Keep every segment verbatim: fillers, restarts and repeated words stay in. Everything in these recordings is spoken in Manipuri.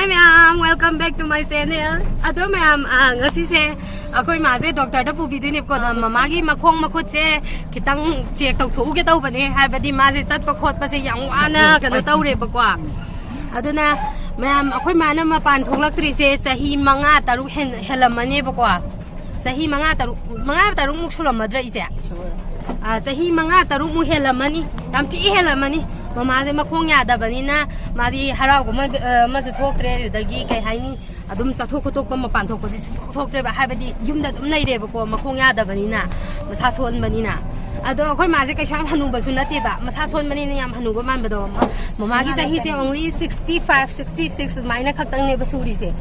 Hi ꯃꯌꯥꯝ, welcome back to my channel. ꯑꯗꯣ ꯃꯌꯥꯝ, ꯑ, ꯉꯁꯤꯁꯦ ꯑꯩꯈꯣꯏ ꯃꯥꯁꯦ ꯗꯣꯛꯇꯔꯗ ꯄꯨꯕꯤꯗꯣꯏꯅꯦꯕꯀꯣ꯫ ꯑꯗꯣ ꯃꯃꯥꯒꯤ ꯃꯈꯣꯡ ꯃꯈꯨꯠꯁꯦ ꯈꯤꯇꯪ ꯆꯦꯛ ꯇꯧꯊꯣꯛꯎꯒꯦ ꯇꯧꯕꯅꯦ, ꯍꯥꯏꯕꯗꯤ ꯃꯥꯁꯦ ꯆꯠꯄ ꯈꯣꯠꯄꯁꯦ ꯌꯥꯝ ꯋꯥꯅ ꯀꯩꯅꯣ ꯇꯧꯔꯦꯕꯀꯣ꯫ ꯑꯗꯨꯅ ꯃꯌꯥꯝ, ꯑꯩꯈꯣꯏ ꯃꯥꯅ ꯃꯄꯥꯟ ꯊꯣꯛꯂꯛꯇ꯭ꯔꯤꯁꯦ ꯆꯍꯤ ꯃꯉꯥ ꯇꯔꯨꯛ ꯍꯦꯟ-, ꯍꯦꯜꯂꯝꯃꯅꯦꯕꯀꯣ꯫ ꯆꯍꯤ ꯃꯉꯥ ꯇꯔꯨꯛ, ꯃꯉꯥ ꯇꯔꯨꯛꯃꯨꯛ ꯁꯨꯔꯝꯃꯗ꯭ꯔꯥ ꯏꯆꯦ? ꯑꯥ, ꯆꯍꯤ ꯃꯉꯥ ꯇꯔꯨꯛꯃꯨꯛ ꯍꯦꯜꯂꯝꯃꯅꯤ, ꯌꯥꯝ ꯊꯤ ꯍꯦꯜꯂꯝꯃꯅꯤ꯫ ꯃꯃꯥꯁꯦ ꯃꯈꯣꯡ ꯌꯥꯗꯕꯅꯤꯅ ꯃꯥꯗꯤ ꯍꯔꯥꯎ ꯀꯨꯝꯍꯩ, ꯑ, ꯑꯃꯁꯨ ꯊꯣꯛꯇ꯭ꯔꯦ꯫ ꯑꯗꯨꯗꯒꯤ ꯀꯩ ꯍꯥꯏꯅꯤ, ꯑꯗꯨꯝ ꯆꯠꯊꯣꯛ ꯈꯣꯠꯇꯣꯛꯄ, ꯃꯄꯥꯟ ꯊꯣꯛꯄꯁꯤ ꯁꯨꯡꯊꯣꯛ ꯊꯣꯛꯇ꯭ꯔꯦꯕ, ꯍꯥꯏꯕꯗꯤ ꯌꯨꯝꯗ ꯑꯗꯨꯝ ꯂꯩꯔꯦꯕꯀꯣ, ꯃꯈꯣꯡ ꯌꯥꯗꯕꯅꯤꯅ, ꯃꯁꯥ ꯁꯣꯟꯕꯅꯤꯅ꯫ ꯑꯗꯣ ꯑꯩꯈꯣꯏ ꯃꯥꯁꯦ ꯀꯩꯁꯨ ꯌꯥꯝ ꯍꯅꯨꯕꯁꯨ ꯅꯠꯇꯦꯕ, ꯃꯁꯥ ꯁꯣꯟꯕꯅꯤꯅ ꯌꯥꯝ ꯍꯅꯨꯕ ꯃꯥꯟꯕꯗꯣ꯫ ꯃꯃꯥꯒꯤ ꯆꯍꯤꯁꯦ only sixty five, sixty six ꯑꯗꯨꯃꯥꯏꯅ ꯈꯛꯇꯪꯅꯦꯕ ꯁꯨꯔꯤꯁꯦ꯫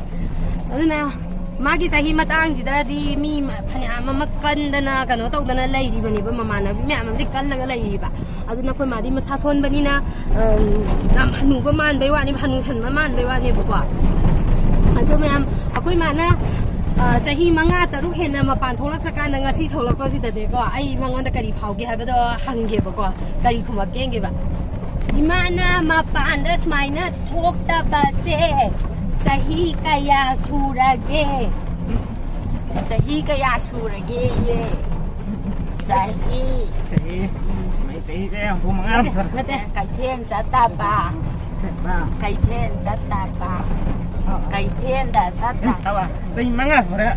ꯑꯗꯨꯅ ꯃꯥꯒꯤ ꯆꯍꯤ ꯃꯇꯥꯡꯁꯤꯗꯗꯤ ꯃꯤ ꯐꯅꯌꯥꯝ ꯑꯃ ꯀꯟꯗꯅ ꯀꯩꯅꯣ ꯇꯧꯗꯅ ꯂꯩꯔꯤꯕꯅꯦꯕ, ꯃꯃꯥꯟꯅꯕꯤ ꯃꯌꯥꯝ ꯑꯃꯗꯤ ꯀꯜꯂꯒ ꯂꯩꯔꯤꯕ꯫ ꯑꯗꯨꯅ ꯑꯩꯈꯣꯏ ꯃꯥꯗꯤ ꯃꯁꯥ ꯁꯣꯟꯕꯅꯤꯅ, ꯑꯝ, ꯌꯥꯝ ꯍꯅꯨꯕ ꯃꯥꯟꯕꯩ ꯋꯥꯅꯦꯕ, ꯍꯅꯨꯁꯟꯕ ꯃꯥꯟꯕꯩ ꯋꯥꯅꯦꯕꯀꯣ꯫ ꯑꯗꯣ ꯃꯌꯥꯝ, ꯑꯩꯈꯣꯏ ꯃꯥꯅ, ꯑ, ꯆꯍꯤ ꯃꯉꯥ ꯇꯔꯨꯛ ꯍꯦꯟꯅ ꯃꯄꯥꯟ ꯊꯣꯛꯂꯛꯇ꯭ꯔꯀꯥꯟꯗ ꯉꯁꯤ ꯊꯣꯛꯂꯛꯄꯁꯤꯗꯅꯦꯀꯣ, ꯑꯩ ꯃꯉꯣꯟꯗ ꯀꯔꯤ ꯐꯥꯎꯒꯦ ꯍꯥꯏꯕꯗꯣ ꯍꯪꯒꯦꯕꯀꯣ, ꯀꯔꯤ ꯈꯨꯝꯃꯛꯀꯦ ꯌꯦꯡꯒꯦꯕ꯫ ꯏꯃꯥꯅ ꯃꯄꯥꯟꯗ ꯁꯨꯃꯥꯏꯅ ꯊꯣꯛꯇꯕꯁꯦ ꯆꯍꯤ ꯀꯌꯥ ꯁꯨꯔꯒꯦ? ꯆꯍꯤ ꯀꯌꯥ ꯁꯨꯔꯒꯦꯌꯦ? ꯆꯍꯤ꯫ ꯆꯍꯤ, ꯃꯥꯏ ꯆꯍꯤꯁꯦ ꯍꯨꯝꯐꯨ ꯃꯉꯥ꯫ ꯅꯠꯇꯦ, ꯅꯠꯇꯦ꯫ ꯀꯩꯊꯦꯜ ꯆꯠꯇꯕ꯫ ꯀꯩꯊꯦꯜ ꯆꯠꯇꯕ꯫ ꯀꯩꯊꯦꯜꯗ ꯆꯠꯇꯕ꯫ ꯆꯍꯤ ꯃꯉꯥ ꯁꯨꯔꯦ꯫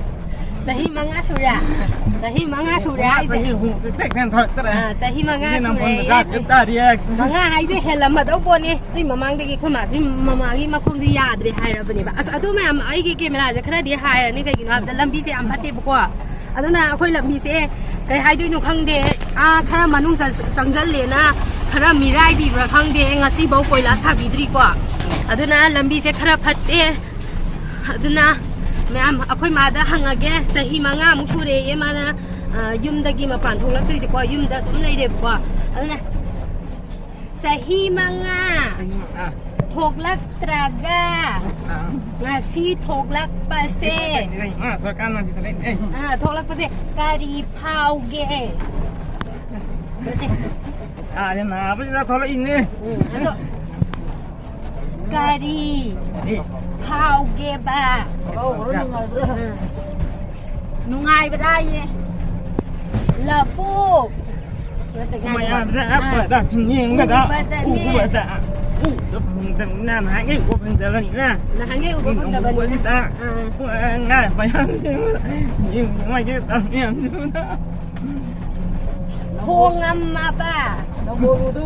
ꯆꯍꯤ ꯃꯉꯥ ꯁꯨꯔꯦ? ꯆꯍꯤ ꯃꯉꯥ ꯁꯨꯔꯦ ꯍꯥꯏꯁꯦ? ꯆꯍꯤ ꯍꯨꯝꯐꯨ ꯇꯦꯛ ꯇꯦꯛ ꯊꯣꯛꯇ꯭ꯔꯦ꯫ ꯑꯥ, ꯆꯍꯤ ꯃꯉꯥ ꯁꯨꯔꯦ꯫ ꯃꯉꯥ ꯍꯥꯏꯁꯦ ꯍꯦꯜꯂꯝꯃꯗꯧ ꯄꯣꯠꯅꯤ꯫ ꯑꯗꯨꯏ ꯃꯃꯥꯡꯗꯒꯤ ꯑꯩꯈꯣꯏ ꯃꯥꯁꯤ ꯃꯃꯥꯒꯤ ꯃꯈꯣꯡꯁꯤ ꯌꯥꯗ꯭ꯔꯦ ꯍꯥꯏꯔꯕꯅꯦꯕ꯫ ꯑꯁ, ꯑꯗꯨ ꯃꯌꯥꯝ ꯑꯩꯒꯤ ꯀꯦꯃꯦꯔꯥꯁꯦ ꯈꯔꯗꯤ ꯍꯥꯏꯔꯅꯤ, ꯀꯩꯒꯤꯅꯣ ꯍꯥꯏꯕꯗ ꯂꯝꯕꯤꯁꯦ ꯌꯥꯝ ꯐꯠꯇꯦꯕꯀꯣ꯫ ꯑꯗꯨꯅ ꯑꯩꯈꯣꯏ ꯂꯝꯕꯤꯁꯦ ꯀꯩ ꯍꯥꯏꯗꯣꯏꯅꯣ ꯈꯪꯗꯦ꯫ ꯑꯥ, ꯈꯔ ꯃꯅꯨꯡ ꯆꯪ-, ꯆꯪꯁꯜꯂꯦꯅ ꯈꯔ ꯃꯤꯔꯥꯏꯕꯤꯕ꯭ꯔꯥ ꯈꯪꯗꯦ, ꯉꯁꯤꯐꯧ ꯀꯣꯏꯂꯥꯁ ꯊꯥꯕꯤꯗ꯭ꯔꯤꯀꯣ꯫ ꯑꯗꯨꯅ ꯂꯝꯕꯤꯁꯦ ꯈꯔ ꯐꯠꯇꯦ꯫ ꯑꯗꯨꯅ ꯃꯌꯥꯝ, ꯑꯩꯈꯣꯏ ꯃꯥꯗ ꯍꯪꯉꯒꯦ, ꯆꯍꯤ ꯃꯉꯥꯃꯨꯛ ꯁꯨꯔꯦꯌꯦ ꯃꯥꯅ, ꯑ, ꯌꯨꯝꯗꯒꯤ ꯃꯄꯥꯟ ꯊꯣꯛꯂꯛꯇ꯭ꯔꯤꯁꯦꯀꯣ, ꯌꯨꯝꯗ ꯑꯗꯨꯝ ꯂꯩꯔꯦꯕꯀꯣ꯫ ꯑꯗꯨꯅ ꯆꯍꯤ ꯃꯉꯥ ꯆꯍꯤ ꯃꯉꯥ꯫ ꯊꯣꯛꯂꯛꯇ꯭ꯔꯒ ꯑꯥ꯫ ꯉꯁꯤ ꯊꯣꯛꯂꯛꯄꯁꯦ, ꯆꯍꯤ ꯃꯉꯥ ꯊꯣꯛꯂꯛꯀꯥꯟꯗ ꯁꯤꯗ ꯂꯩ꯫ ꯑꯦ꯫ ꯑ, ꯊꯣꯛꯂꯛꯄꯁꯦ ꯀꯔꯤ ꯐꯥꯎꯒꯦ? ꯑꯥ, ꯅꯥꯕꯁꯤꯗ ꯊꯣꯛꯂꯛꯏꯅꯦ꯫ ꯎꯝ, ꯑꯗꯣ ꯀꯔꯤ? ꯀꯔꯤ? ꯍꯥꯎꯒꯦꯕ꯫ ꯍꯔꯥꯎꯕ꯭ꯔꯥ, ꯅꯨꯡꯉꯥꯏꯕ꯭ꯔꯥ? ꯎꯝ꯫ ꯅꯨꯡꯉꯥꯏꯕ꯭ꯔꯥꯌꯦ? ꯂꯕꯨꯛ꯫ ꯅꯠꯇꯦ, ꯉꯥꯏꯈꯣ꯫ ꯃꯌꯥꯝꯁꯦ ꯑꯥ꯫ ꯑꯞꯄꯗ ꯁꯨꯝ ꯌꯦꯡꯕꯗ ꯎꯕꯗꯅꯦ꯫ ꯎꯕꯗ ꯎꯕ ꯐꯪꯗꯕꯅꯤꯅ ꯅꯍꯥꯟꯒꯩ ꯎꯕ ꯐꯪꯗꯕꯅꯤꯅ ꯅꯍꯥꯟꯒꯩ ꯎꯕ ꯁꯤ ꯐꯪꯗꯕꯅꯤꯅ꯫ ꯅꯣꯡꯃꯁꯤꯗ ꯑꯥ꯫ ꯉꯥ ꯃꯌꯥꯝꯁꯤꯡ ꯌꯦꯡꯉꯤꯉꯩꯒꯤ ꯃꯌꯥꯝꯁꯤꯡꯗ ꯍꯣꯡꯉꯝꯃꯕ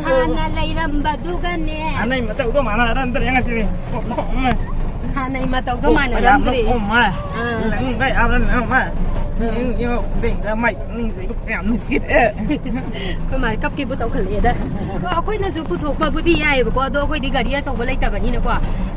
ꯍꯥꯟꯅ ꯂꯩꯔꯝꯕꯗꯨꯒꯅꯦ꯫ ꯍꯥꯟꯅꯩ ꯃꯇꯧꯗꯣ ꯃꯥꯟꯅꯔꯝꯗ꯭ꯔꯦ ꯉꯁꯤꯗꯤ꯫ ꯍꯥꯟꯅꯩ ꯃꯇꯧꯗꯣ ꯃꯥꯟꯅꯔꯝꯗ꯭ꯔꯦ꯫ ꯑꯥ꯫ ꯂꯪꯕ ꯌꯥꯕ ꯂꯪꯕ꯫ ꯎꯝ꯫ ꯌꯦꯡꯉꯣ, ꯈꯨꯗꯩꯗ ꯃꯥꯏ ꯄꯨꯛꯅꯤꯡ ꯀꯩꯗꯣ ꯀꯌꯥꯝ ꯅꯨꯡꯁꯤꯔꯦ꯫ ꯑꯩꯈꯣꯏ ꯃꯥ ꯀꯞꯀꯦꯕꯨ ꯇꯧꯈꯠꯂꯛꯑꯦꯗ꯫ ꯑꯣ, ꯑꯩꯈꯣꯏꯅꯁꯨ ꯄꯨꯊꯣꯛꯄꯕꯨꯗꯤ ꯌꯥꯏꯑꯕꯀꯣ, ꯑꯗꯣ ꯑꯩꯈꯣꯏꯗꯤ ꯒꯥꯔꯤ ꯑꯆꯧꯕ ꯂꯩꯇꯕꯅꯤꯅꯀꯣ꯫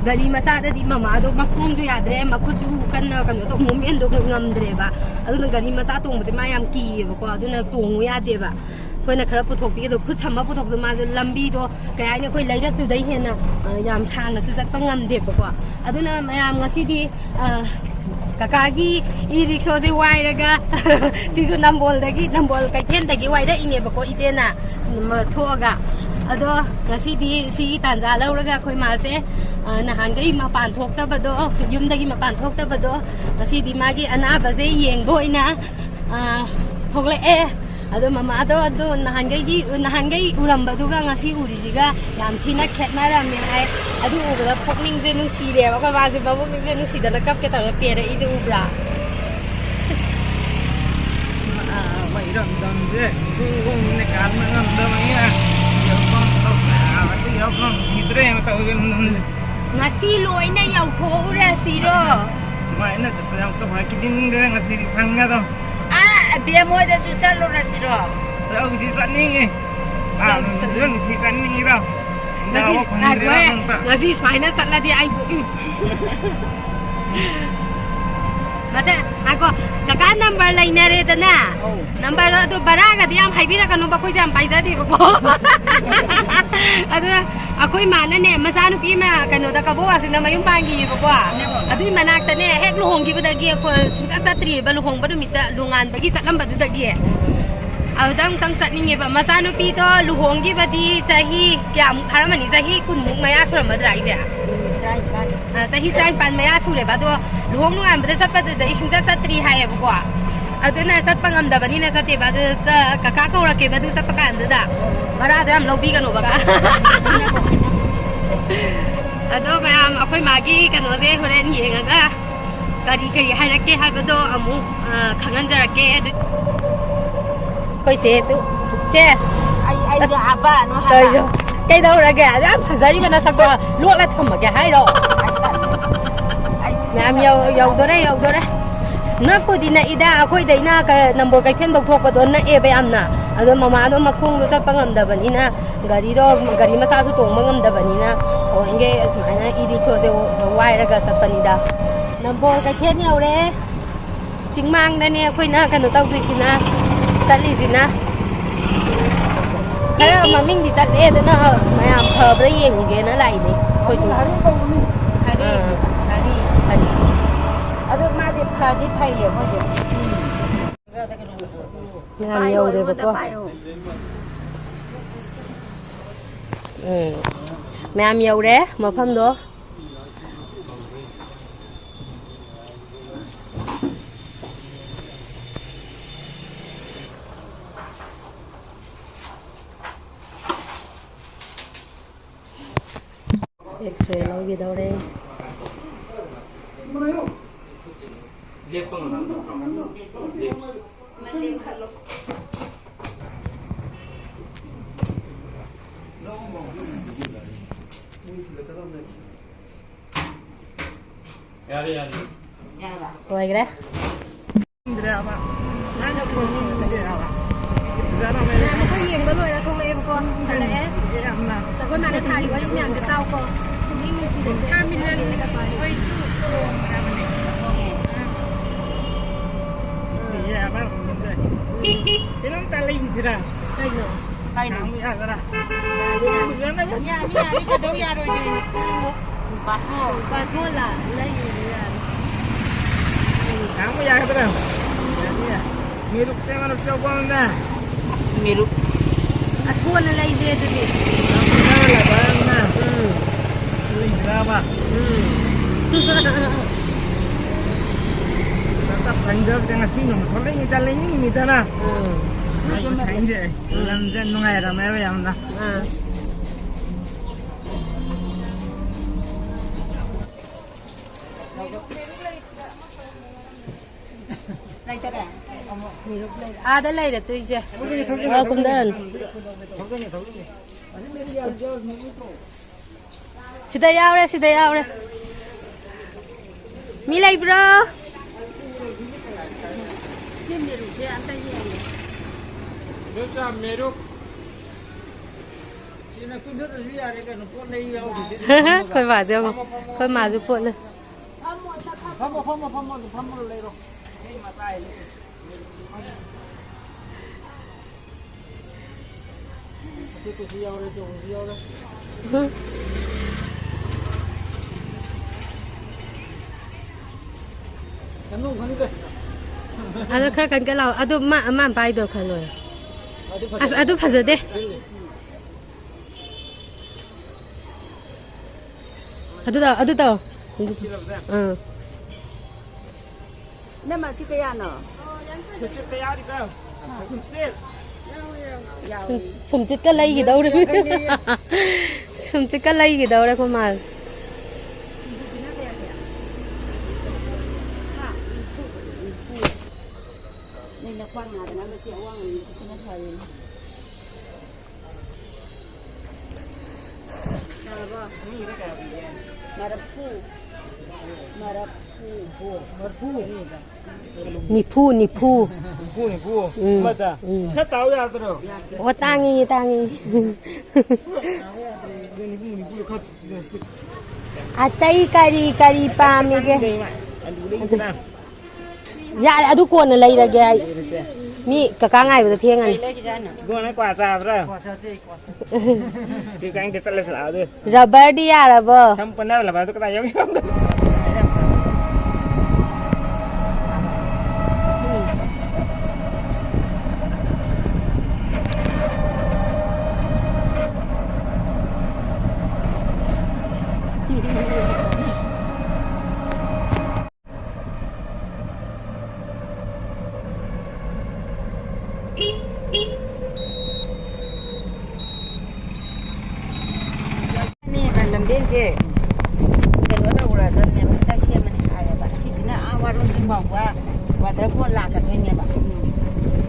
ꯒꯥꯔꯤ ꯃꯆꯥꯗꯗꯤ ꯃꯃꯥꯗꯣ ꯃꯈꯣꯡꯁꯨ ꯌꯥꯗ꯭ꯔꯦ, ꯃꯈꯨꯠꯁꯨ ꯀꯟꯅ ꯀꯩꯅꯣ ꯇꯧ, ꯃꯣꯚꯃꯦꯟꯗꯣ ꯉꯝꯗ꯭ꯔꯦꯕ꯫ ꯑꯗꯨꯅ ꯒꯥꯔꯤ ꯃꯆꯥ ꯇꯣꯡꯕꯁꯦ ꯃꯥ ꯌꯥꯝ ꯀꯤꯌꯦꯕꯀꯣ, ꯑꯗꯨꯅ ꯇꯣꯡꯉꯨ ꯌꯥꯗꯦꯕ꯫ ꯑꯩꯈꯣꯏꯅ ꯈꯔ ꯄꯨꯊꯣꯛꯄꯤꯒꯗꯣ, ꯈꯨꯠ ꯁꯝꯃ ꯄꯨꯊꯣꯛꯄꯗꯣ, ꯃꯥꯁꯨ ꯂꯝꯕꯤꯗꯣ ꯀꯩ ꯍꯥꯏꯅꯤ, ꯑꯩꯈꯣꯏ ꯂꯩꯔꯛꯇꯨꯗꯩ ꯍꯦꯟꯅ, ꯑ, ꯌꯥꯝ ꯁꯥꯡꯅꯁꯨ ꯆꯠꯄ ꯉꯝꯗꯦꯕꯀꯣ꯫ ꯑꯗꯨꯅ ꯃꯌꯥꯝ ꯉꯁꯤꯗꯤ, ꯑ, ꯀꯀꯥꯒꯤ ꯏ ꯔꯤꯛꯁꯣꯁꯦ ꯋꯥꯏꯔꯒ ꯁꯤꯁꯨ ꯅꯝꯕꯣꯜꯗꯒꯤ, ꯅꯝꯕꯣꯜ ꯀꯩꯊꯦꯜꯗꯒꯤ ꯋꯥꯏꯔꯛꯏꯅꯦꯕꯀꯣ ꯏꯆꯦꯅ, ꯎꯝ, ꯊꯣꯛꯑꯒ꯫ ꯑꯗꯣ ꯉꯁꯤꯗꯤ ꯁꯤꯒꯤ ꯇꯥꯟꯖꯥ ꯂꯧꯔꯒ ꯑꯩꯈꯣꯏ ꯃꯥꯁꯦ, ꯑ, ꯅꯍꯥꯟꯈꯩ ꯃꯄꯥꯟ ꯊꯣꯛꯇꯕꯗꯣ, ꯌꯨꯝꯗꯒꯤ ꯃꯄꯥꯟ ꯊꯣꯛꯇꯕꯗꯣ, ꯉꯁꯤꯗꯤ ꯃꯥꯒꯤ ꯑꯅꯥꯕꯁꯦ ꯌꯦꯡꯕ ꯑꯣꯏꯅ, ꯑ, ꯊꯣꯛꯂꯛꯑꯦ꯫ ꯑꯗꯣ ꯃꯃꯥꯗꯣ ꯑꯗꯣ ꯅꯍꯥꯟꯈꯩꯒꯤ, ꯅꯍꯥꯟꯈꯩ ꯎꯔꯝꯕꯗꯨꯒ ꯉꯁꯤ ꯎꯔꯤꯁꯤꯒ ꯌꯥꯝ ꯊꯤꯅ ꯈꯦꯠꯅꯔꯝꯃꯦ ꯍꯥꯏ꯫ ꯑꯗꯨ ꯎꯕꯗ ꯄꯨꯛꯅꯤꯡꯁꯦ ꯅꯨꯡꯁꯤꯔꯦꯕ꯫ ꯑꯩꯈꯣꯏ ꯃꯥꯁꯦ ꯃꯕꯨꯛꯅꯤꯡꯁꯦ ꯅꯨꯡꯁꯤꯗꯅ ꯀꯞꯀꯦ ꯇꯧꯔꯦ, ꯄꯦꯔꯛꯏꯗꯣ ꯎꯕ꯭ꯔꯥ? ꯑꯥ, ꯃꯩ ꯏꯔꯝꯗꯝꯁꯦ ꯒꯨꯡ ꯒꯨꯡꯅꯦ ꯀꯥꯟꯕ ꯉꯝꯗꯕꯅꯤꯅ ꯌꯧꯐꯝ ꯊꯣꯛꯄ ꯌꯥꯕꯗꯤ ꯌꯧꯐꯝ ꯊꯤꯗ꯭ꯔꯦ ꯃꯇꯧꯁꯦ꯫ ꯉꯁꯤ ꯂꯣꯏꯅ ꯌꯧꯊꯣꯛꯎꯔꯁꯤꯔꯣ? ꯁꯨꯃꯥꯏꯅ ꯆꯠꯄ ꯌꯥꯝ ꯇꯧ ꯍꯥꯏꯈꯤꯗꯤꯡꯗ꯭ꯔꯦ ꯉꯁꯤꯗꯤ ꯐꯪꯒꯗꯧ꯫ ꯑꯥ, ꯕꯦꯝ ꯍꯣꯏꯗꯁꯨ ꯆꯠꯂꯨꯔꯁꯤꯔꯣ? ꯆꯠꯂꯨꯁꯤ, ꯆꯠꯅꯤꯡꯉꯤ꯫ ꯑꯥ, ꯆꯠꯁꯤ, ꯆꯠꯁꯤ꯫ ꯌꯨꯝꯁꯤ ꯆꯠꯅꯤꯡꯉꯤꯗ꯫ ꯉꯁꯤ, ꯗꯥ ꯋꯥ ꯐꯪꯗ꯭ꯔꯦ ꯉꯥꯏꯈꯣꯍꯦ, ꯑꯝꯇ꯫ ꯉꯁꯤ ꯁꯨꯃꯥꯏꯅ ꯆꯠꯂꯗꯤ ꯑꯩ ꯎꯝ꯫ ꯃꯊꯪ, ꯉꯥꯏꯈꯣ, ꯀꯀꯥ ꯅꯝꯕꯔ ꯂꯩꯅꯔꯦꯗꯅ? ꯑꯧ꯫ ꯅꯝꯕꯔꯗꯣ ꯑꯗꯨ ꯕꯔꯥꯒꯗꯤ ꯌꯥꯝ ꯍꯥꯏꯕꯤꯔꯛꯀꯅꯨꯕ, ꯑꯩꯈꯣꯏꯁꯦ ꯌꯥꯝ ꯄꯥꯏꯖꯗꯦꯕꯀꯣ꯫ ꯑꯗꯨꯅ ꯑꯩꯈꯣꯏ ꯃꯥꯅꯅꯦ, ꯃꯆꯥꯅꯨꯄꯤ ꯑꯃ ꯀꯩꯅꯣꯗ, ꯀꯕꯣꯛ ꯋꯥꯁꯤꯡꯗ ꯃꯌꯨꯝ ꯄꯥꯟꯈꯤꯌꯦꯕꯀꯣ꯫ ꯑꯗꯨꯏ ꯃꯅꯥꯛꯇꯅꯦ, ꯍꯦꯛ ꯂꯨꯍꯣꯡꯈꯤꯕꯗꯒꯤ ꯑꯩꯈꯣꯏ ꯁꯨꯡꯆꯠ ꯆꯠꯇ꯭ꯔꯤꯑꯕ, ꯂꯨꯍꯣꯡꯕ ꯅꯨꯃꯤꯠꯇ, ꯅꯣꯡꯉꯥꯟꯕꯒꯤ ꯆꯠꯂꯝꯕꯗꯨꯗꯒꯤ꯫ ꯑꯗꯨꯗ ꯑꯃꯨꯛꯇꯪ ꯆꯠꯅꯤꯡꯉꯦꯕ꯫ ꯃꯆꯥꯅꯨꯄꯤꯗꯣ ꯂꯨꯍꯣꯡꯈꯤꯕꯗꯤ ꯆꯍꯤ ꯀꯌꯥꯃꯨꯛ ꯐꯥꯔꯝꯃꯅꯤ? ꯆꯍꯤ ꯀꯨꯟꯃꯨꯛ ꯃꯌꯥ ꯁꯨꯔꯝꯃꯗ꯭ꯔꯥ ꯑꯩꯁꯦ? ꯎꯝ, ꯇꯔꯥꯅꯤꯄꯥꯟ꯫ ꯑ, ꯆꯍꯤ ꯇꯔꯥꯅꯤꯄꯥꯟ ꯃꯌꯥ ꯁꯨꯔꯦꯕ꯫ ꯑꯗꯣ ꯂꯨꯍꯣꯡ ꯅꯨꯡꯉꯥꯟꯕꯗ ꯆꯠꯄꯗꯨꯗ ꯑꯩ ꯁꯨꯡꯆꯠ ꯆꯠꯇ꯭ꯔꯤ ꯍꯥꯏꯌꯦꯕꯀꯣ꯫ ꯑꯗꯨꯅ ꯆꯠꯄ ꯉꯝꯗꯕꯅꯤꯅ ꯆꯠꯇꯦꯕ꯫ ꯑꯗꯨ ꯆ-, ꯀꯀꯥ ꯀꯧꯔꯛꯀꯦꯕ ꯑꯗꯨ ꯆꯠꯄ ꯀꯥꯟꯗꯨꯗ꯫ ꯚꯔꯥꯗꯣ ꯌꯥꯝ ꯂꯧꯕꯤꯒꯅꯣꯕ꯫ ꯑꯗꯣ ꯃꯌꯥꯝ, ꯑꯩꯈꯣꯏ ꯃꯥꯒꯤ ꯀꯩꯅꯣꯁꯦ ꯍꯣꯔꯦꯟ ꯌꯦꯡꯉꯒ ꯀꯔꯤ ꯀꯔꯤ ꯍꯥꯏꯔꯛꯀꯦ ꯍꯥꯏꯕꯗꯣ ꯑꯃꯨꯛ, ꯑ, ꯈꯪꯍꯟꯖꯔꯛꯀꯦ꯫ ꯑꯗꯨ ꯑꯩꯈꯣꯏ ꯆꯦꯁꯨ, ꯆꯦ꯫ ꯑꯩ, ꯑꯩꯁꯦ ꯑꯁ, ꯍꯥꯞꯄꯛꯑꯅꯨ ꯍꯥꯏꯕ꯫ ꯀꯩꯅꯣ? ꯀꯩꯗꯧꯔꯒꯦ? ꯑꯗꯨ ꯌꯥꯝ ꯐꯖꯔꯤꯕ ꯅꯁꯛꯇꯣ ꯂꯣꯠꯂ ꯊꯝꯃꯒꯦ ꯍꯥꯏꯔꯣ? ꯑꯩ ꯇꯜꯂꯦ꯫ ꯑꯩ ꯃꯌꯥꯝ ꯌꯧ-, ꯌꯧꯗꯣꯔꯦ, ꯌꯧꯗꯣꯔꯦ꯫ ꯅꯛꯄꯨꯗꯤ ꯅꯛꯏꯗ, ꯑꯩꯈꯣꯏꯗꯩꯅ ꯀ-, ꯅꯝꯕꯣꯜ ꯀꯩꯊꯦꯜꯐꯧ ꯊꯣꯛꯄꯗꯣ ꯅꯛꯑꯦꯕ ꯌꯥꯝꯅ꯫ ꯑꯗꯣ ꯃꯃꯥꯗꯣ ꯃꯈꯣꯡꯗꯣ ꯆꯠꯄ ꯉꯝꯗꯕꯅꯤꯅ, ꯒꯥꯔꯤꯗꯣ, ꯒꯥꯔꯤ ꯃꯆꯥꯁꯨ ꯇꯣꯡꯕ ꯉꯝꯗꯕꯅꯤꯅ, ꯊꯑꯣꯏꯒꯤ ꯑꯁꯨꯃꯥꯏꯅ ꯏ ꯔꯤꯛꯁꯣꯁꯦ ꯋꯥꯏꯔꯒ ꯆꯠꯄꯅꯤꯗ꯫ ꯅꯝꯕꯣꯜ ꯀꯩꯊꯦꯜ ꯌꯧꯔꯦ꯫ ꯆꯤꯡꯃꯥꯡꯗꯅꯦ ꯑꯩꯈꯣꯏꯅ ꯀꯩꯅꯣ ꯇꯧꯗꯣꯏꯁꯤꯅ, ꯆꯠꯂꯤꯁꯤꯅ꯫ ꯈꯔ ꯃꯃꯤꯡꯗꯤ ꯆꯠꯂꯦ, ꯑꯗꯨꯅ ꯃꯌꯥꯝ ꯐꯕ꯭ꯔꯥ ꯌꯦꯡꯉꯨꯒꯦꯅ ꯂꯥꯛꯏꯅꯦ ꯑꯩꯈꯣꯏꯁꯨ꯫ ꯍꯔꯤ ꯀꯧꯕꯅꯤ꯫ ꯍꯔꯤ, ꯑꯥ꯫ ꯍꯔꯤ꯫ ꯍꯔꯤ꯫ ꯑꯗꯣ ꯃꯥꯗꯤ ꯐꯗꯤ ꯐꯩꯌꯦ ꯑꯩꯈꯣꯏꯁꯦ꯫ ꯃꯌꯥꯝ ꯄꯥꯏꯌꯣ, ꯌꯧꯔꯦꯕꯀꯣ꯫ ꯑꯩꯉꯣꯟꯗ ꯄꯥꯏꯌꯣ꯫ ꯎꯝ꯫ ꯃꯌꯥꯝ ꯌꯧꯔꯦ ꯃꯐꯝꯗꯣ꯫ ꯑꯦꯛꯁꯔꯦ ꯂꯧꯈꯤꯗꯧꯔꯦ꯫ ꯌꯥꯔꯦ, ꯌꯥꯔꯦ꯫ ꯂꯣꯏꯈ꯭ꯔꯦ꯫ ꯈꯪꯗ꯭ꯔꯦꯕ꯫ ꯅꯪꯅ ꯊꯣꯡꯉꯤꯗꯨꯗꯤ ꯍꯥꯏꯕ꯫ ꯃꯌꯥꯝ ꯑꯩꯈꯣꯏ ꯌꯦꯡꯕ ꯂꯣꯏꯔ ꯊꯣꯛꯂꯛꯑꯦꯕꯀꯣ꯫ ꯍꯜꯂꯛꯑꯦ꯫ ꯌꯥꯝꯅ꯫ ꯑꯩꯈꯣꯏ ꯃꯥꯅ ꯁꯥꯔꯤ ꯋꯥꯔꯤ ꯃꯌꯥꯝꯁꯦ ꯇꯥꯎꯀꯣ꯫ ꯄꯨꯛꯅꯤꯡ ꯅꯨꯡꯁꯤꯗꯅ꯫ ꯁꯥꯃꯤꯟꯅꯔꯤ꯫ ꯑꯩꯈꯣꯏꯁꯨ ꯊꯣꯡꯈ꯭ꯔꯕꯅꯦ꯫ ꯊꯣꯡꯉꯦ꯫ ꯌꯥꯕ꯫ ꯀꯩꯅꯣꯝꯇ ꯂꯩꯈꯤꯁꯤꯔꯥ? ꯀꯩꯅꯣ? ꯀꯩꯅꯣ? ꯍꯥꯡꯕ ꯌꯥꯒꯗ꯭ꯔꯥ? ꯌꯥꯅꯤ, ꯌꯥꯅꯤ, ꯀꯩꯗꯧ ꯌꯥꯔꯣꯏꯗꯣꯏꯅꯣ? ꯄꯥꯁꯃꯣ꯫ ꯄꯥꯁꯃꯣꯂꯥ? ꯂꯩꯔꯤꯕ ꯌꯥꯅꯤ꯫ ꯍꯥꯡꯕ ꯌꯥꯒꯗ꯭ꯔꯥ? ꯌꯥꯅꯤ, ꯌꯥꯅꯤ꯫ ꯃꯤꯔꯨꯛꯁꯦ ꯃꯔꯨꯞꯁꯦ ꯍꯧꯕ ꯑꯃꯗ꯫ ꯃꯤꯔꯨꯛ꯫ ꯑꯁ, ꯀꯣꯟꯅ ꯂꯩꯁꯦ ꯑꯗꯨꯗꯤ꯫ ꯌꯥꯝ ꯐꯖꯔꯕ ꯅꯪꯅ꯫ ꯎꯝ꯫ ꯂꯩꯕ꯭ꯔꯕ? ꯎꯝ꯫ ꯆꯥꯛ ꯐꯪꯗꯕꯗ ꯉꯁꯤ ꯅꯣꯡꯃ ꯊꯣꯛꯂꯛꯏꯉꯩꯗ ꯂꯩꯅꯤꯡꯉꯤꯗꯅ꯫ ꯎꯝ꯫ ꯑꯩ ꯉꯁꯥꯏꯁꯦ ꯂꯝꯁꯦ ꯅꯨꯡꯉꯥꯏꯔꯝꯃꯦꯕ ꯌꯥꯝꯅ꯫ ꯑꯥ꯫ ꯂꯩꯇꯔꯦ? ꯃꯤꯔꯨꯛ ꯂꯩꯔꯦ꯫ ꯑꯥꯗ ꯂꯩꯔꯦ ꯇꯨꯏꯁꯦ꯫ ꯑꯥ, ꯀꯨꯝꯗꯟ꯫ ꯁꯤꯗ ꯌꯥꯎꯔꯦ, ꯁꯤꯗ ꯌꯥꯎꯔꯦ꯫ ꯃꯤ ꯂꯩꯕ꯭ꯔꯣ? ꯁꯤ ꯃꯤꯔꯨꯛꯁꯦ ꯑꯝꯇ ꯌꯦꯡꯒꯦ꯫ ꯏꯗꯣꯝꯆꯥ, ꯃꯤꯔꯨꯛ꯫ ꯁꯤꯅ ꯀꯨꯟꯊꯗꯁꯨ ꯌꯥꯔꯦ ꯀꯩꯅꯣ, ꯄꯣꯠ ꯂꯩ ꯌꯥꯎꯗ꯭ꯔꯗꯤ ꯑꯗꯨꯝ ꯐꯝꯃꯒ꯫ ꯑꯩꯈꯣꯏ ꯃꯥꯁꯦ ꯌꯦꯡꯉꯣ꯫ ꯐꯝꯃꯣ, ꯐꯝꯃꯣ, ꯑꯩꯈꯣꯏ ꯃꯥꯁꯨ ꯄꯣꯠ ꯂꯩ꯫ ꯐꯝꯃꯣ, ꯐꯝꯃꯣ, ꯐꯝꯃꯣ, ꯑꯗꯨꯝ ꯐꯝꯃꯒ ꯂꯩꯔꯣ꯫ ꯑꯄꯤꯛꯄꯁꯨ ꯌꯥꯎꯔꯦ, ꯑꯆꯧꯕꯁꯨ ꯌꯥꯎꯔꯦ꯫ ꯎꯝ꯫ ꯁꯦꯝꯗꯣꯡ ꯈꯪꯗꯦ꯫ ꯑꯗꯣ ꯈꯔ ꯀꯟ ꯀꯟ ꯂꯥꯎ꯫ ꯑꯗꯣ ꯃꯥ, ꯃꯥ ꯄꯥꯏꯗꯣ ꯈꯜꯂꯣ꯫ ꯑꯗꯨ ꯑꯁ, ꯐꯖꯩ꯫ ꯑꯗꯨ ꯐꯖꯗꯦ꯫ ꯑꯗꯨ ꯇꯧ, ꯑꯗꯨ ꯇꯧ꯫ ꯑꯥ꯫ ꯏꯅꯝꯃ, ꯁꯤ ꯀꯌꯥꯅꯣ? ꯁꯨꯝꯆꯤꯠꯇ ꯌꯥꯎꯔꯤꯕ? ꯁꯨꯝꯆꯤꯠ꯫ ꯌꯥꯎꯏ, ꯌꯥꯎꯏ꯫ ꯁꯨꯝ-, ꯁꯨꯝꯆꯤꯠꯀ ꯂꯩꯈꯤꯗꯧꯔꯦ꯫ ꯁꯨꯝꯆꯤꯠꯀ ꯂꯩꯈꯤꯗꯧꯔꯦ ꯑꯩꯈꯣꯏ ꯃꯥꯁꯦ꯫ ꯅꯣꯏ ꯅꯈ꯭ꯋꯥꯡ ꯅꯥꯗꯅꯕ ꯁꯤ ꯑꯋꯥꯡꯕ ꯁꯤꯠꯄꯅ ꯐꯔꯦꯅꯦ꯫ ꯌꯥꯔꯕꯣ? ꯃꯔꯐꯨ꯫ ꯃꯔꯐꯨ꯫ ꯅꯤꯐꯨ, ꯅꯤꯐꯨ꯫ ꯅꯤꯐꯨ, ꯅꯤꯐꯨ꯫ ꯎꯝ, ꯑꯃꯗ꯫ ꯎꯝ꯫ ꯈꯔ ꯇꯥꯎ ꯌꯥꯗ꯭ꯔꯣ? ꯑꯣ, ꯇꯥꯡꯉꯤ, ꯇꯥꯡꯉꯤ꯫ ꯑꯗꯨ ꯅꯤꯐꯨ, ꯅꯤꯐꯨꯗꯣ ꯈꯔ ꯑꯇꯩ ꯀꯔꯤ ꯀꯔꯤ ꯄꯥꯝꯃꯤꯒꯦ? ꯑꯂꯨ ꯂꯩꯗꯅ꯫ ꯌꯥꯔꯦ, ꯑꯗꯨ ꯀꯣꯟꯅ ꯂꯩꯔꯒꯦ ꯑꯩ꯫ ꯃꯤ ꯀꯀꯥ ꯉꯥꯏꯕꯗ ꯊꯦꯡꯉꯅꯤ꯫ ꯀꯩ ꯂꯩꯈꯤꯖꯥꯠꯅꯣ? ꯏꯕꯨꯡꯉꯣ, ꯅꯪ ꯀ꯭ꯋꯥ ꯆꯥꯕ꯭ꯔꯥ? ꯀ꯭ꯋꯥ ꯆꯥꯗꯦ, ꯀ꯭ꯋꯥ ꯆꯥꯗꯦ꯫ ꯁꯤ ꯆꯪꯒꯦ ꯆꯠꯂꯁꯤ ꯂꯥꯛꯑꯣ ꯑꯗꯨ꯫ ꯔꯕꯔꯗꯤ ꯌꯥꯔꯕꯣ? ꯁꯝ ꯄꯨꯟꯅꯔꯕ ꯑꯗꯨ ꯀꯗꯥꯏ ꯌꯧꯒꯦ? ꯅꯦꯕ ꯂꯝꯕꯦꯟꯁꯦ ꯀꯩꯅꯣ ꯇꯧꯔꯗꯕꯅꯦꯕ, ꯍꯟꯗꯛ ꯁꯦꯝꯃꯅꯤ ꯍꯥꯏꯌꯦꯕ꯫ ꯁꯤꯁꯤꯅ ꯑꯥ ꯋꯥꯔꯣꯟꯁꯤꯡ ꯐꯥꯎꯕ ꯋꯥꯇꯔꯐꯣꯜ ꯂꯥꯛꯀꯗꯣꯏꯅꯦꯕ,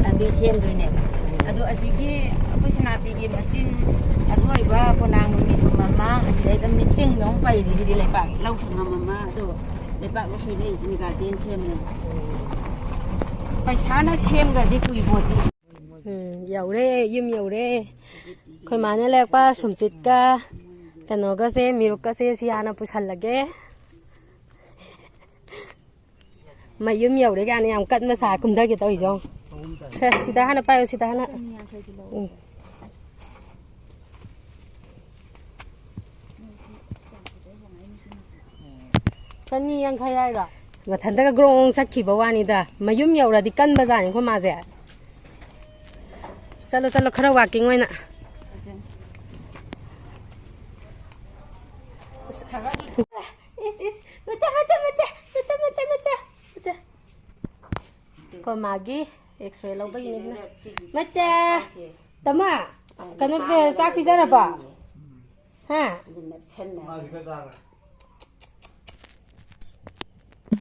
ꯂꯝꯕꯤ ꯁꯦꯝꯗꯣꯏꯅꯦꯕ꯫ ꯑꯗꯣ ꯑꯁꯤꯒꯤ ꯑꯩꯈꯣꯏ ꯁꯦꯅꯥꯄꯇꯤꯒꯤ ꯃꯆꯤꯟ ꯑꯗꯨ ꯑꯣꯏꯕ ꯄꯣꯂꯥꯡꯕꯝꯒꯤ ꯃꯃꯥꯡ ꯑꯁꯤꯗꯩꯗ ꯃꯤꯆꯤꯡꯗ ꯑꯃꯨꯛ ꯄꯩꯔꯤꯁꯤꯗꯤ ꯂꯩꯄꯥꯛ ꯂꯧ ꯁꯪꯉꯝ ꯑꯃ, ꯑꯗꯣ ꯂꯩꯄꯥꯛ ꯂꯧꯁꯤꯡꯗ ꯏꯁꯤꯡ ꯒꯥꯔꯗꯦꯟ ꯁꯦꯝꯃꯦ꯫ ꯄꯩꯁꯥꯅ ꯁꯦꯝꯈ꯭ꯔꯗꯤ ꯀꯨꯏꯄꯣꯠꯇꯤ꯫ ꯎꯝ, ꯌꯧꯔꯦ, ꯌꯨꯝ ꯌꯧꯔꯦ꯫ ꯑꯩꯈꯣꯏ ꯃꯥꯅ ꯂꯩꯔꯛꯄ ꯁꯨꯝꯆꯤꯠꯀ ꯀꯩꯅꯣꯒꯁꯦ, ꯃꯤꯔꯨꯛꯀꯁꯦ ꯁꯤ ꯍꯥꯟꯅ ꯄꯨꯁꯜꯂꯒꯦ꯫ ꯃꯌꯨꯝ ꯌꯧꯔꯦ ꯀꯥꯏꯅ ꯌꯥꯝ ꯀꯟꯕ ꯁꯥ ꯀꯨꯝꯊꯒꯦ ꯇꯧꯔꯤꯁꯦ ꯌꯦꯡꯉꯣ꯫ ꯁꯦ, ꯁꯤꯗ ꯍꯥꯟꯅ ꯄꯥꯏꯌꯨ, ꯁꯤꯗ ꯍꯥꯟꯅ꯫ ꯎꯝ꯫ ꯆꯅꯤ ꯌꯥꯡꯈꯩ ꯍꯥꯏꯔꯣ? ꯃꯊꯟꯇꯒ ꯒ꯭ꯔꯣꯡ ꯆꯠꯈꯤꯕ ꯋꯥꯅꯤꯗ꯫ ꯃꯌꯨꯝ ꯌꯧꯔꯗꯤ ꯀꯟꯕꯖꯥꯠꯅꯤ ꯑꯩꯈꯣꯏ ꯃꯥꯁꯦ꯫ ꯆꯠꯂꯣ, ꯆꯠꯂꯣ, ꯈꯔ ꯋꯥꯛꯀꯤꯡ ꯑꯣꯏꯅ꯫ ꯏꯁ, ꯏꯁ, ꯃꯆꯥ, ꯃꯆꯥ, ꯃꯆꯥ, ꯃꯆꯥ, ꯃꯆꯥ, ꯃꯆꯥ, ꯃꯆꯥ꯫ ꯑꯩꯈꯣꯏ ꯃꯥꯒꯤ ꯑꯦꯛꯁꯔꯦ ꯂꯧꯕꯒꯤꯅꯦ ꯁꯤꯅ꯫ ꯃꯆꯥ, ꯇꯃꯥ, ꯀꯩꯅꯣ, ꯆꯥꯛ ꯄꯤꯖꯔꯕꯣ? ꯍꯥ? ꯃꯥꯗꯤ ꯈꯔ ꯆꯥꯈ꯭ꯔꯦ꯫